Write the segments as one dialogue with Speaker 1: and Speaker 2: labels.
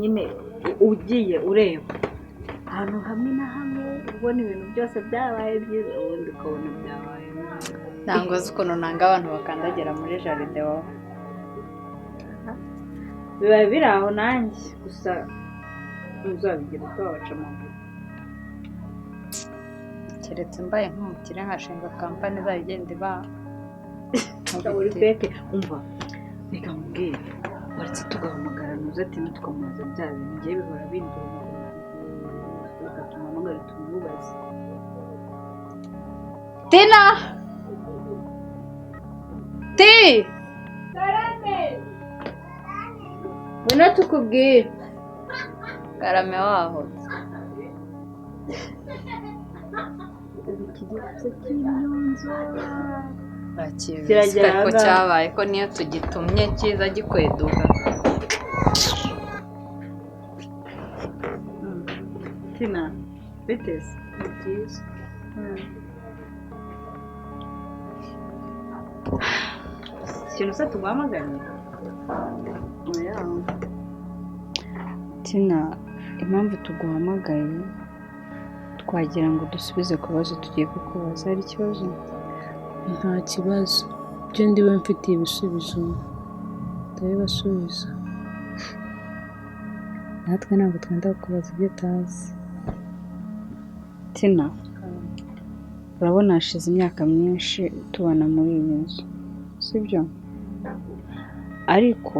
Speaker 1: Nyine ugiye ureba ahantu hamwe na hamwe, ubona ibintu byose byabaye byiza, ubundi ukabona byabaye nabi.
Speaker 2: Ntabwo uzi ukuntu nanga abantu bakandagira muri jardin wowe.
Speaker 1: Biba biri aho nanjye gusa ntuzabigira utabaca amaguru.
Speaker 2: Keretse mbaye nk'umukire nkashinga company izajya igenda iba
Speaker 1: Uri fake. Umva, reka nkubwire, waretse tugahamagara nuza ati tukamubaza bya bintu ngiye bihora bindura amaguru. Reka tumuhamagare tumubaze.
Speaker 2: Tina, ti
Speaker 1: Ngwino tukubwire.
Speaker 2: Karame waho.
Speaker 1: Ubu ikigeragezo cy'imyunzo
Speaker 2: Urakizi
Speaker 1: Kiragera
Speaker 2: ko
Speaker 1: ahangaha.
Speaker 2: cyabaye ko niyo tugitumye kiza gikweduka.
Speaker 1: Tina, biteze ni byiza. Ikintu se tuguhamagara? Oya. Tina, impamvu tuguhamagaye, twagira ngo dusubize ku bibazo tugiye kukubaza. Hari ikibazo?
Speaker 3: Nta kibazo, ibyo ndiwe mfitiye ibisubizo ndabibasubiza.
Speaker 4: Natwe ntabwo twenda kukubaza ibyo utazi.
Speaker 1: Tina, urabona hashize imyaka myinshi tubana muri iyi nzu, sibyo? Ariko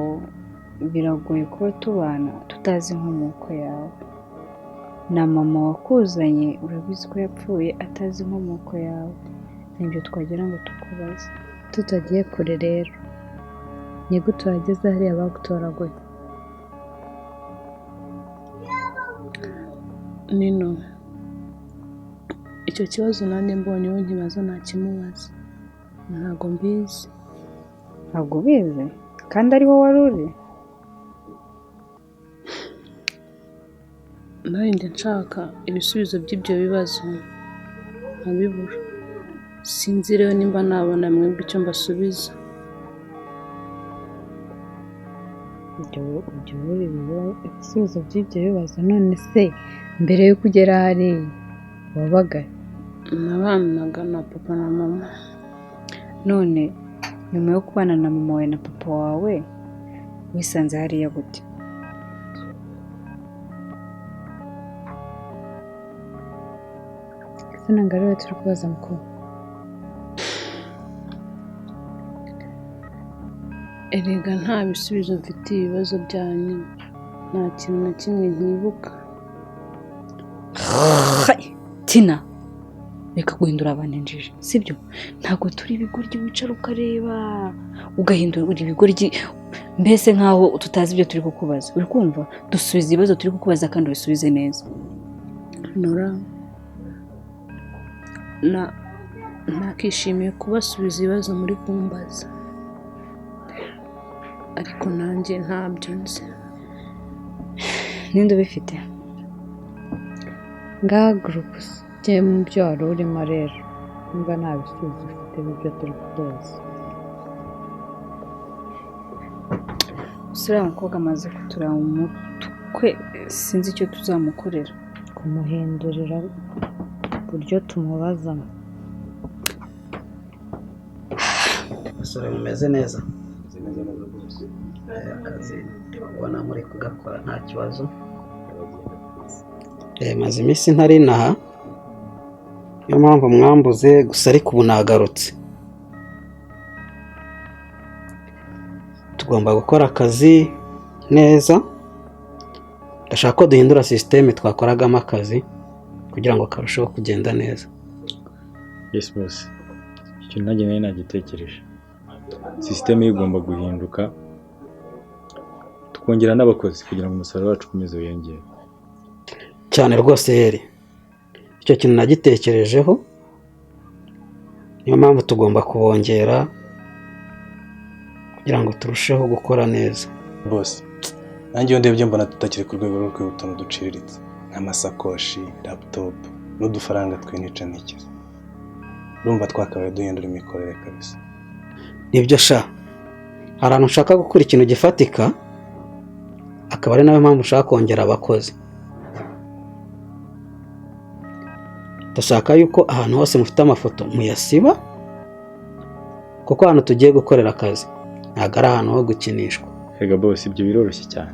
Speaker 1: biragoye kuba tubana tutazi inkomoko yawe, na mama wakuzanye urabizi ko yapfuye atazi inkomoko yawe. Nibyo twagira ngo tukubaze.
Speaker 4: Tutagiye kure rero, ni gute wageze hariya bagutoraguye?
Speaker 3: Nino, icyo kibazo nanjye mbonye uwo nkibaza ntakimubaza, ntabwo mbizi.
Speaker 1: Ntabwo ubizi kandi ariho wari uri?
Speaker 3: Nanjye nshaka ibisubizo by'ibyo bibazo nkabibura. Sinzi rero nimba nabona mwebwe icyo mbasubiza.
Speaker 4: Ibyo ubura ibisubizo by'ibyo bibazo. None se mbere y'uko ugera hariya wabaga?
Speaker 3: Nabanaga na papa na mama.
Speaker 1: None nyuma yo kubana na mama wawe na papa wawe, wisanze hariya gute?
Speaker 4: Ese ntabwo ari wowe turi kubaza, mukuru?
Speaker 3: Erega nta bisubizo mfitiye ibibazo byanyu, nta kintu na kimwe nkibuka.
Speaker 1: Tina, reka guhindura abantu injiji, sibyo? Ntabwo turi ibigoryi wicara ukareba ugahindura ibigoryi, mbese nkaho tutazi ibyo turi kukubaza. Uri kumva? Dusubiza ibibazo turi kukubaza kandi ubisubize neza.
Speaker 3: Nora, na nakishimiye kubasubiza ibibazo muri kumbaza, ariko nanjye ntabyo nzi.
Speaker 1: Ninde ubifite?
Speaker 4: Ngahaguruka ujye mu byo wari urimo rero, niba nta bisubizo ufite by'ibyo turi kukubaza.
Speaker 1: Gusa uriya mukobwa amaze kutureba mu mutwe, sinzi icyo tuzamukorera.
Speaker 4: Kumuhindurira uburyo tumubazamo.
Speaker 5: Basore, mumeze neza? Akazi ubona muri kugakora nta kibazo. Maze iminsi ntari inaha, niyo mpamvu mwambuze gusa, ariko ubu nagarutse. Tugomba gukora akazi neza. Ndashaka ko duhindura système twakoragamo akazi kugira ngo karusheho kugenda neza.
Speaker 6: Yes boss, icyo nanjye nari nagitekereje. Système ye igomba guhinduka, tukongera n'abakozi kugira ngo umusaruro wacu ukomeze wiyongere.
Speaker 5: Cyane rwose yeri, icyo kintu nagitekerejeho, niyo mpamvu tugomba kubongera kugira ngo turusheho gukora neza.
Speaker 7: Boss, nanjye iyo ndebye mbona tutakiri ku rwego rwo kwiba utuntu duciriritse nk'amasakoshi, laptop n'udufaranga twinica n'ikiza. Urumva twakabaye duhindura imikorere kabisa.
Speaker 5: Nibyo sha, hari ahantu nshaka gukura ikintu gifatika, Akaba ari nayo mpamvu ushaka kongera abakozi. Ndashaka yuko ahantu hose mufite amafoto muyasiba, kuko ahantu tugiye gukorera akazi ntabwo ari ahantu ho gukinishwa.
Speaker 6: Rega boss, ibyo biroroshye cyane,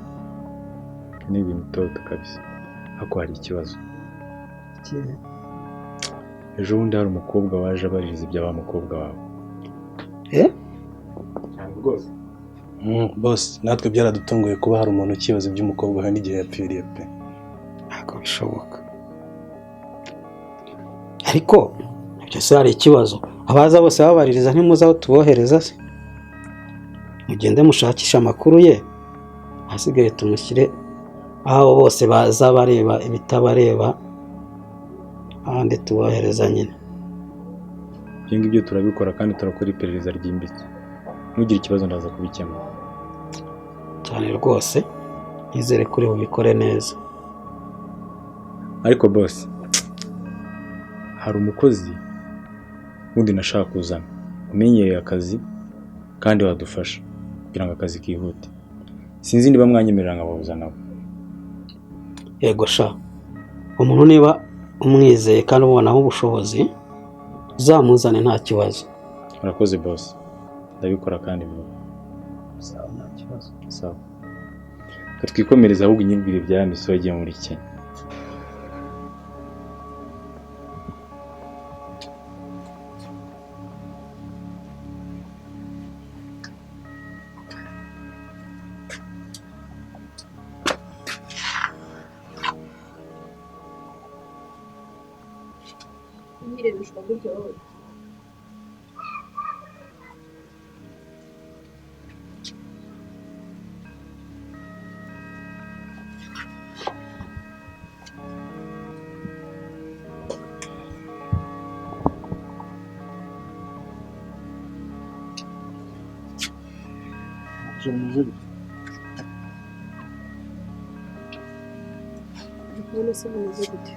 Speaker 6: ni ibintu toto kabisa. Ariko hari ikibazo. Ejo bundi hari umukobwa waje abaririza ibya wa mukobwa wawe. Cyane rwose.
Speaker 7: Boss, natwe byaradutunguye kuba hari umuntu ukibaza iby'umukobwa wawe n'igihe yapfiriye pe.
Speaker 5: Ntabwo bishoboka. Ariko ibyo se hari ikibazo? Abaza bose babaririza ntimuzi aho tubohereza se? Mugende mushakishe amakuru ye, ahasigaye tumushyire aho bose baza bareba ibitabareba, ahandi tubohereza nyine.
Speaker 6: Ibyo ngibyo turabikora kandi turakora iperereza ryimbitse. Ntugire ikibazo, ndaza kubikemura.
Speaker 5: Cyane rwose, nizere ko uri bubikore neza.
Speaker 6: Ariko boss, hari umukozi wundi nashaka kuzana umenyereye akazi kandi wadufasha kugira ngo akazi kihute. Sinzi niba mwanyemerera nkabahuza nawe.
Speaker 5: Yego sha, umuntu niba umwizeye kandi umubonaho ubushobozi, uzamuzane nta kibazo.
Speaker 6: Murakoze boss, ndabikora kandi vuba.
Speaker 5: Sawa, nta kibazo.
Speaker 6: Sawa, reka twikomereze ahubwo inyibwire bya misiyo yagiye muri Kenya.
Speaker 8: Nyirebeshwa gutya wowe? None se bimeze gute?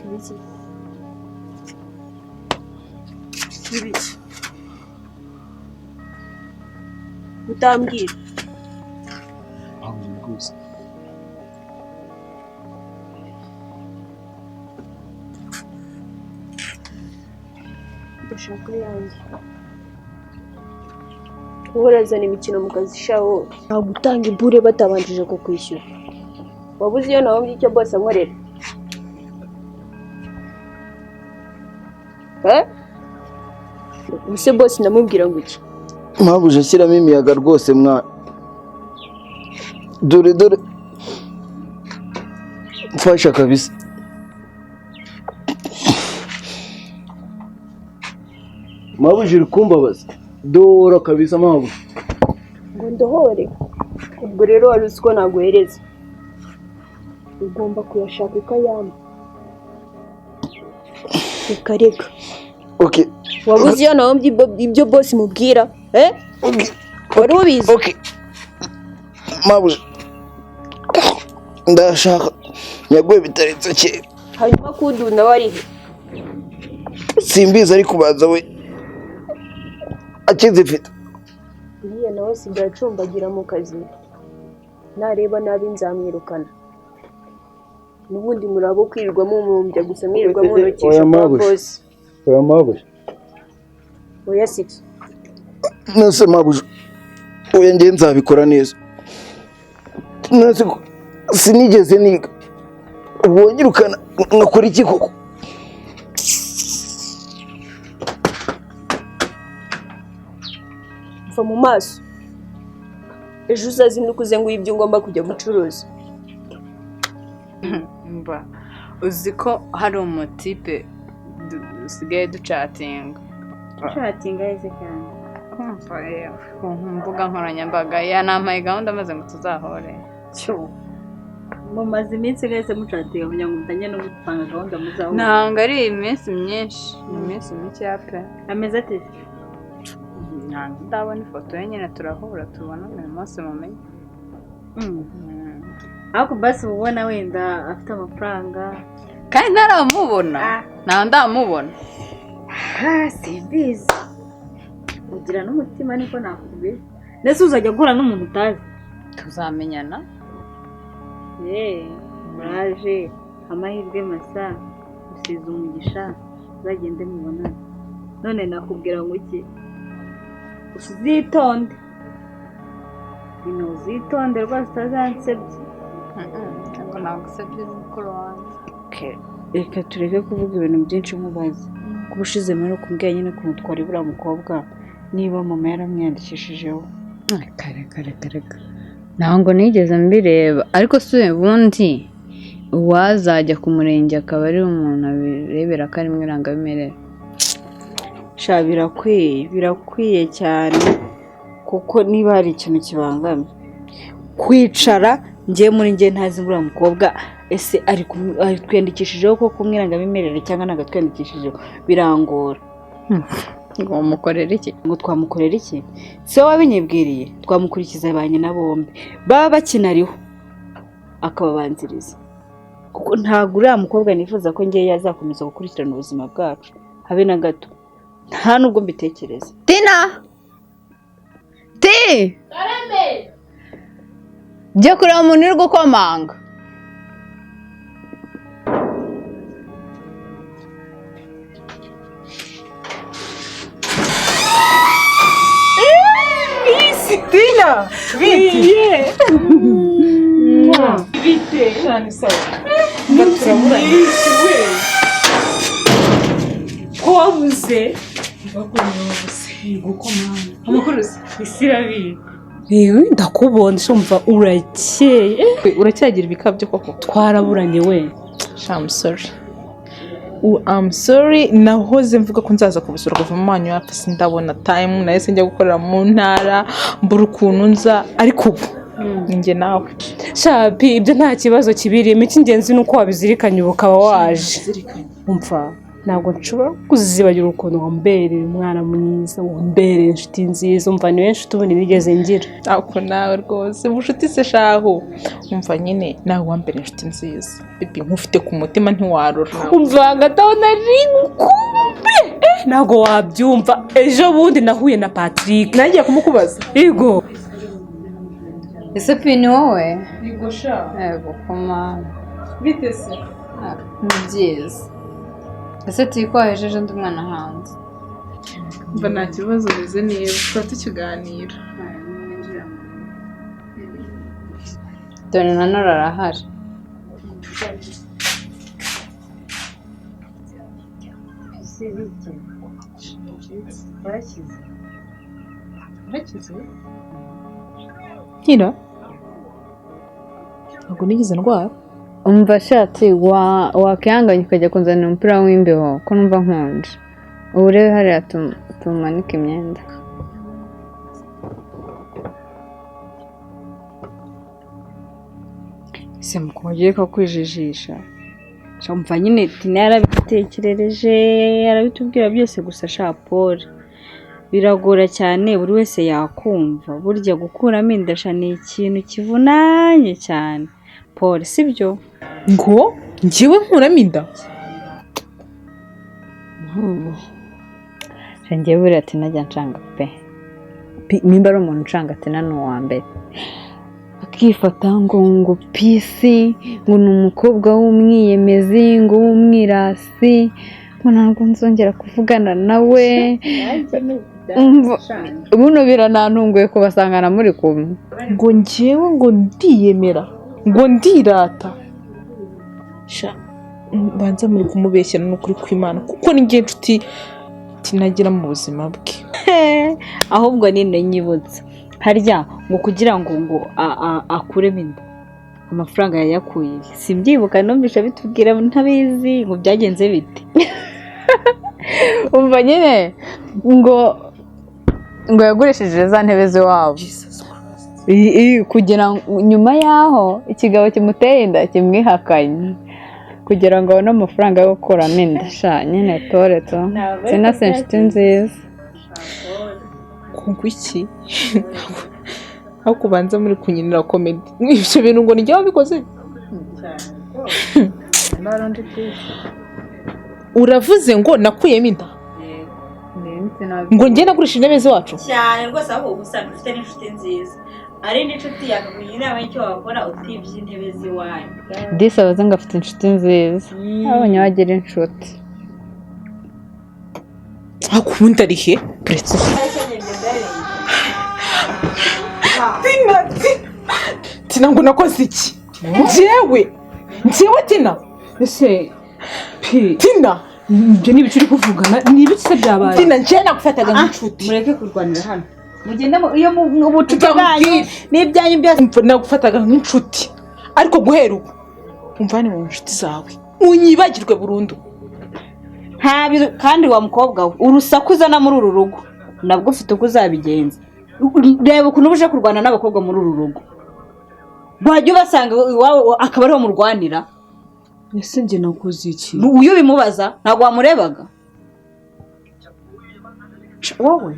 Speaker 8: Ibiki? Ibiki? Utambwira.
Speaker 7: Rwose.
Speaker 8: Ndashaka yanjye. Wowe urazana imikino mu kazi shawo. Ntabwo utanga ibure batabanjije kukwishyura. Wabuze iyo nahombye icyo boss ankorera. Eh? Ubuse boss ndamubwira ngo iki?
Speaker 9: Mpabuje ashyiramo imiyaga rwose mwa. Dore dore. Mfasha kabisa. Mabuje uri kumbabaza. Dora kabisa mabuja.
Speaker 8: Ngo ndohore. Ubwo rero wari uzi ko naguhereza. Ugomba kuyashaka ukayampa. Reka reka.
Speaker 9: Okay.
Speaker 8: Wabuze iyo nahombye ibyo boss mubwira? Eh?
Speaker 9: Okay.
Speaker 8: Wari ubizi?
Speaker 9: Okay. Mabuja. Ndashaka nyaguye bitarenze kera.
Speaker 8: Hanyuma kudunda wari he?
Speaker 9: Simbizi ariko ubanza we akizifite.
Speaker 8: Uriya nawe asigaye acumbagira mu kazi. Nareba nabi nzamwirukana. N'ubundi murabo kwirirwa mumumbya gusa mwirirwa munukisha
Speaker 9: Oya
Speaker 8: kwa
Speaker 9: mabuja.
Speaker 8: boss.
Speaker 9: Oya mabuja.
Speaker 8: Oya siki.
Speaker 9: Nase mabuja. Oya njye nzabikora neza. Nase sinigeze niga. Ubwo nyirukana nkakora iki koko?
Speaker 8: Mva mu maso. Ejo uzazinduka uze ngo ibyo ugomba kujya gucuruza.
Speaker 2: Mba uzi ko hari umutipe dusigaye ducatinga.
Speaker 1: Chatinga ese kandi.
Speaker 2: Kumva rero ku mbuga nkoranyambaga yanampaye gahunda maze ngo tuzahore.
Speaker 1: Cyo. Mumaze iminsi mwese mucatiye kugira ngo mutangire no gupanga gahunda muzahura.
Speaker 2: Ntabwo ari iminsi myinshi, ni iminsi mike pe.
Speaker 1: Ameze ate?
Speaker 2: Ntabwo ndabona ifoto ye nyine, turahura tubona uyu munsi mumenye.
Speaker 1: Ariko basi uba ubona wenda afite amafaranga.
Speaker 2: Kandi ntaramubona, ntawe ndamubona.
Speaker 1: Simbizi, ugira n'umutima niko nakubwira. Ndetse uzajya guhura n'umuntu utazi.
Speaker 2: Tuzamenyana.
Speaker 1: Muraje amahirwe masa, usize umugisha, uzagende mubonane. None nakubwira ngo iki? Uzitonde bino, uzitonde rwose utazansebya.
Speaker 2: Ntabwo nagusebye mukuru wanjye.
Speaker 1: Reka tureke kuvuga ibintu byinshi nkubaze. Kuba ushize muri kumbwira nyine ukuntu twari buriya mukobwa, niba mama yaramwiyandikishijeho.
Speaker 4: Kare kare kare, ntabwo nigeze mbireba, ariko si ubundi uwazajya ku murenge akaba ari umuntu abirebera ko ari mu irangamimerere.
Speaker 1: Sha birakwiye, birakwiye cyane, kuko niba hari ikintu kibangamye kwicara ngiye muri ngiye ntazi ngo uriya mukobwa ese ari twiyandikishijeho koko mu irangamimerere cyangwa ntabwo twiyandikishijeho, birangora.
Speaker 2: Ngo mukorere iki?
Speaker 1: Ngo twamukorera iki? Se wabinyibwiriye, twamukurikiza ba nyina bombi baba bakinariho akababanziriza, kuko ntabwo uriya mukobwa nifuza ko ngiye yazakomeza gukurikirana ubuzima bwacu habe na gato, nta nubwo mbitekereza.
Speaker 4: Tina! Ti!
Speaker 3: Karame!
Speaker 4: Jya kureba umuntu uri gukomanga.
Speaker 10: Tina! Biti! Bite! Cyane sawa. Turaburanye.
Speaker 3: Ko wabuze?
Speaker 10: Amakuru se?
Speaker 3: Isi irabiri. Yewe ndakubona shumva urakeye.
Speaker 10: Uracyagira ibikabyo koko?
Speaker 3: Twaraburanye we.
Speaker 10: I'm sorry. I'm sorry, nahoze mvuga ko nzaza kubusura kuva mu manyu yapfa sindabona time, nahise njya gukorera mu ntara mbura ukuntu nza, ariko ubu ninjye nawe.
Speaker 3: Shapi ibyo nta kibazo kibirimo, icy'ingenzi ni uko wabizirikanye ubu ukaba waje. Umva ntabwo nshobora kuzibagira ukuntu wambereye umwana mwiza, wambereye inshuti nziza, umva ni benshi ubundi nigeze ngira.
Speaker 10: Ako nawe rwose ubucuti se shahu, umva nyine nawe wambereye inshuti nziza bibi, nkufite ku mutima ntiwarura.
Speaker 3: Umva hagati aho nari ngukumbe, ntabwo wabyumva. Ejo bundi nahuye na Patrick.
Speaker 10: Nagiye kumukubaza.
Speaker 3: Yego.
Speaker 2: Ese pi ni wowe?
Speaker 10: Yego sha.
Speaker 2: Yego kuma.
Speaker 10: Bite se?
Speaker 2: Ni byiza. Ese tikohejeje undi mwana hanze?
Speaker 10: Mba nta kibazo, meze neza, tuba tukiganira.
Speaker 2: Dore na none arahari.
Speaker 10: Nkira? Ntabwo nigeze ndwara.
Speaker 4: Umva shati wakihanganye ukajya kunzanira umupira w'imbeho ko numva nkonje. Ubu rero hariya tumanika imyenda.
Speaker 1: Ese mukongere ko kwijijisha. Umva nyine Tina yarabitekerereje, yarabitubwira byose, gusa sha Paul biragora cyane, buri wese yakumva. Burya gukuramo inda sha ni ikintu kivunanye cyane Paul, sibyo?
Speaker 10: Ngo njyewe nkuramo inda?
Speaker 4: Njyewe buriya Tina ajya nshanga pe. Nimba ari umuntu ucanga Tina ni uwa mbere. Akifata ngo pisi, ngo ni umukobwa w'umwiyemezi, ngo w'umwirasi, ngo ntabwo nzongera kuvugana nawe. Buno biranantunguye kubasangana muri kumwe.
Speaker 10: Ngo njyewe ngo ndiyemera, ngo ndirata. Sha banza muri kumubeshyira n'ukuri kw'Imana, kuko ni njye nshuti Tina agira mu buzima bwe.
Speaker 1: Ahubwo nine nyibutsa harya ngo kugira ngo akuremo inda amafaranga yayakuye, simbyibuka, numvisha bitubwira ntabizi ngo byagenze bite.
Speaker 4: Umva nyine ngo yagurishije za ntebe z'iwabo. Kugira ngo nyuma y'aho ikigabo kimuteye inda kimwihakanye kugira ngo abone amafaranga yo gukuramo inda. Sha nyine tore to Tina si inshuti nziza.
Speaker 10: Kungu iki? Aho kubanza muri kunyinira comedy, ibyo bintu ngo nijye wabikoze? Uravuze ngo nakuyemo inda, ngo njye nagurisha intebe z'iwacu?
Speaker 11: Cyane rwose, ahubwo gusa ufite n'inshuti nziza, ari n'inshuti yakakugira inama y'icyo wakora utibye intebe z'iwanyu.
Speaker 4: Disi abaze ngo afite inshuti nziza, abonye wagira inshuti.
Speaker 10: Ariko ubundi ari he uretse? Tina, Tina, Tina, ngo nakoze iki njyewe Tina?
Speaker 3: Ese pi
Speaker 10: Tina,
Speaker 3: ibyo ni ibiki uri kuvugana? Ni ibiki se byabaye?
Speaker 10: Tina, njyewe nagufataga nk'inshuti.
Speaker 11: Mureke kurwanira hano, mugende iyo ubucuti bwanyu n'ibyanyu byose.
Speaker 10: Umva, nagufataga nk'inshuti, ariko guhera ubu umvane mu nshuti zawe, unyibagirwe burundu.
Speaker 11: Kandi wa mukobwa we, urusaku uzana muri uru rugo nabwo ufite uko uzabigenza. Reba ukuntu uba uje kurwana n'abakobwa muri uru rugo, wajya ubasanga iwawe akaba ariho murwanira.
Speaker 3: Ese njye nakoze iki?
Speaker 11: Uyu ubimubaza ntabwo wamurebaga wowe.